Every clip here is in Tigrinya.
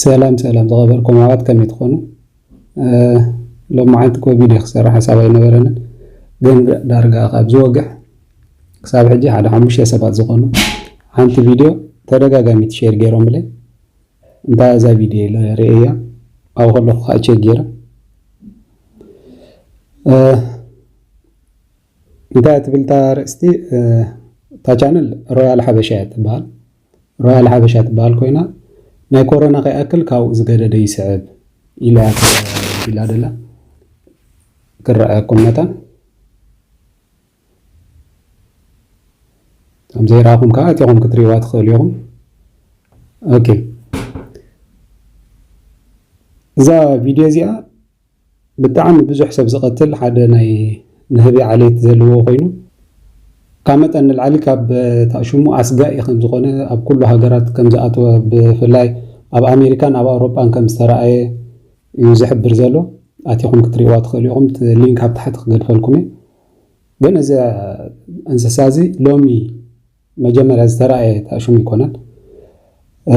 ሰላም ሰላም ዝኸበርኩም ኣሕዋት፣ ከመይ ትኾኑ? እ፣ ሎማዓንቲ እኮ ቪድዮ ክሰርሕ ሓሳብ ኣይነበረንን፣ ግን ዳርጋ ካብ ዝወግሕ ክሳብ ሕጂ ሓደ ሓሙሽተ ሰባት ዝኾኑ ሓንቲ ቪድዮ ተደጋጋሚት ሼር ገይሮምለይ። እንታይ እዛ ቪድዮ ኢለ ርእየያ፣ ኣብኡ ከለኹ ከዓ ቼክ ገይረ። እ፣ እንታይ እያ ትብል እታ ኣርእስቲ? እ፣ እታ ቻነል ሮያል ሓበሻ እያ ትበሃል። ሮያል ሓበሻ ትበሃል ኮይና፣ ናይ ኮሮና ከይኣክል ካብኡ ዝገደደ ይስዕብ ኢላ እያ ትቢላ ደላ። ክረኣየኩም መታን። ከም ዘይረኣኹም ከዓ ኣቲኹም ክትሪእዋ ትኽእሉ ኢኹም። ኦኬ። እዛ ቪድዮ እዚኣ ብጣዕሚ ብዙሕ ሰብ ዝቐትል ሓደ ናይ ንህቢ ዓሌት ዘለዎ ኮይኑ፣ ካብ መጠን ንላዕሊ ካብ ታሽሙ ኣስጋኢ ከም ዝኾነ፣ ኣብ ኩሉ ሃገራት ከም ዝኣተወ፣ ብፍላይ ኣብ ኣሜሪካን ኣብ ኣውሮጳን ከም ዝተረኣየ እዩ ዝሕብር ዘሎ። ኣቲኹም ክትሪእዋ ትኽእሉ ኢኹም። እቲ ሊንክ ኣብ ታሕቲ ክገድፈልኩም እየ። ግን እዚ እንስሳ እዚ ሎሚ መጀመርያ ዝተረኣየ ታሽሙ ኣይኮነን። እ፣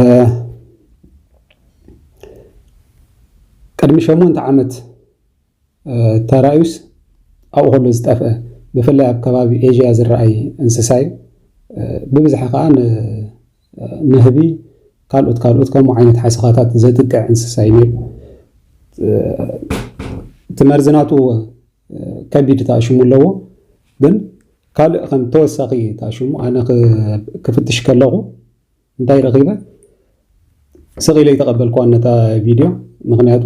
ቅድሚ ሸሞንተ ዓመት፣ እ፣ ተራእዩስ ኣብኡ ከሎ ዝጠፍአ፣ ብፍላይ ኣብ ከባቢ ኤዥያ ዝረኣይ እንስሳ እዩ። እ፣ ብብዝሒ ከዓ ን-፣ ንህቢ፣ ካልኦት ካልኦት ከምኡ ዓይነት ሓሰኻታት ዘጥቅዕ እንስሳ እዩ ነይሩ። እ፣ እቲ መርዚ ናቱ ከቢድ ታሽሙ ኣለዎ። ግን ካልእ ከም ተወሳኺ ታሽሙ ኣነ ክ-፣ ክፍትሽ ከለኹ እንታይ ረኺበ? ስቕ ኢለ ኣይተቐበልኩዋን ነታ ቪድዮ። ምኽንያቱ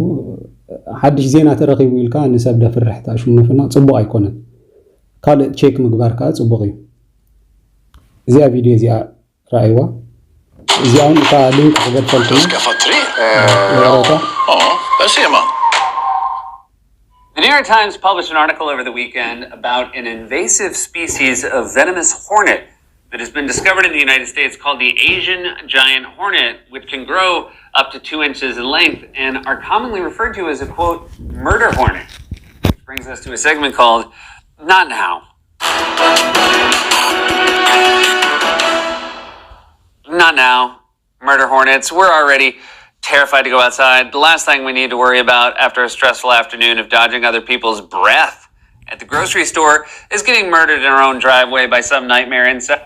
ሓድሽ ዜና ተረኺቡ ኢልካ ንሰብ ደፍርሕ ታሽሙ ምፍናው ጽቡቕ ኣይኮነን። ካልእ ቼክ ምግባር ከኣ ጽቡቕ እዩ። እዚኣ ቪድዮ እዚኣ ረኣይዋ። እዚኣ እውን እታ ሊንክ ክገድፈልኩም እየ። ወረታ። The New York Times published an article over the weekend about an invasive species of venomous hornet that has been discovered in the United States called the Asian giant hornet, which can grow up to two inches in length and are commonly referred to as a, quote, murder hornet. Which brings us to a segment called Not Now. Not now. Murder hornets. We're already terrified to go outside. The last thing we need to worry about after a stressful afternoon of dodging other people's breath at the grocery store is getting murdered in our own driveway by some nightmare insect.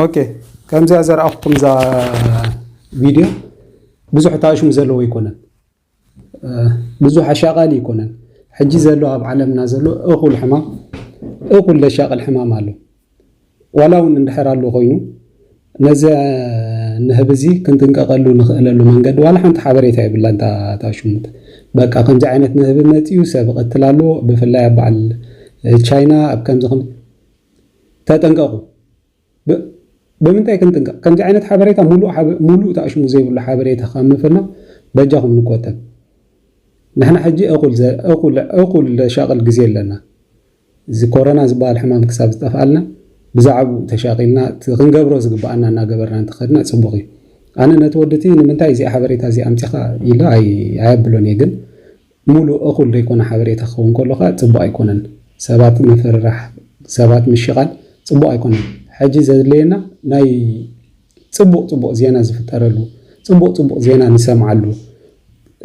ኦኬ፣ ከምዚኣ ዘርኣኹም እዛ ቪድዮ ብዙሕ ታሽሙ ዘለዎ ኣይኮነን። ብዙሕ ኣሻቓሊ ኣይኮነን። ሕጂ ዘሎ ኣብ ዓለምና ዘሎ እኹል ሕማም፣ እኹል ዘሻቕል ሕማም ኣሎ። ዋላ እውን እንድሕር ኣሎ ኮይኑ፣ ነዚ ንህቢ እዚ ክንጥንቀቐሉ ንኽእለሉ መንገዲ ዋላ ሓንቲ ሓበሬታ የብላን። እታ ሽሙት በቃ ከምዚ ዓይነት ንህቢ መፂኡ ሰብ ይቐትል ኣሎ፣ ብፍላይ ኣብ በዓል ቻይና ኣብ ከምዚ ከም-፣ ተጠንቀቑ። ብ-፣ ብምንታይ ክንጥንቀቕ? ከምዚ ዓይነት ሓበሬታ፣ ሙሉእ ሓበ-፣ ሙሉእ ታሽሙ ዘይብሉ ሓበሬታ ካብ ምፍናው በጃኹም ንቆጠብ። ንሕና ሕጂ እኹል ዘ-፣ እኹል፣ እኹል ዘሻቕል ግዜ ኣለና። እዚ ኮሮና ዝበሃል ሕማም ክሳብ ዝጠፍኣልና ብዛዕባኡ ተሻቒልና እቲ ክንገብሮ ዝግበኣና እናገበርና እንተኸድና ጽቡቕ እዩ። ኣነ ነቲ ወዲ እቲ ንምንታይ እዚኣ ሓበሬታ እዚኣ ኣምጺኻ ኢለ ኣይ-፣ ኣየብሎን እየ፣ ግን ሙሉእ እኹል ዘይኮነ ሓበሬታ ክኸውን ከሎ ኸኣ ጽቡቕ ኣይኮነን። ሰባት ምፍርራሕ፣ ሰባት ምሽቓል ጽቡቕ ኣይኮነን። ሕጂ ዘድልየና ናይ ጽቡቕ ጽቡቕ ዜና ዝፍጠረሉ፣ ጽቡቕ ጽቡቕ ዜና ንሰምዓሉ፣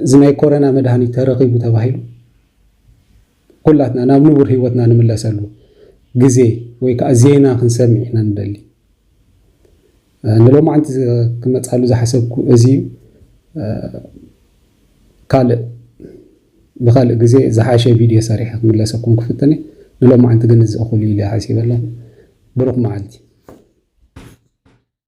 እዚ ናይ ኮረና መድሃኒት ተረኺቡ ተባሂሉ ኩላትና ናብ ንቡር ህይወትና ንምለሰሉ ግዜ ወይ ከኣ ዜና ክንሰምዕ ኢና ንደሊ። ንሎማዓንቲ ክመጻሉ ዝሓሰብኩ እዚ እዩ። ካልእ፣ ብኻልእ ግዜ ዝሓሸ ቪድዮ ሰሪሐ ክምለሰኩም ክፍትን እየ። ንሎማዓንቲ ግን እዚ እኹል እዩ ኢለ ሓሲበ ኣለኹ። ብሩኽ መዓልቲ።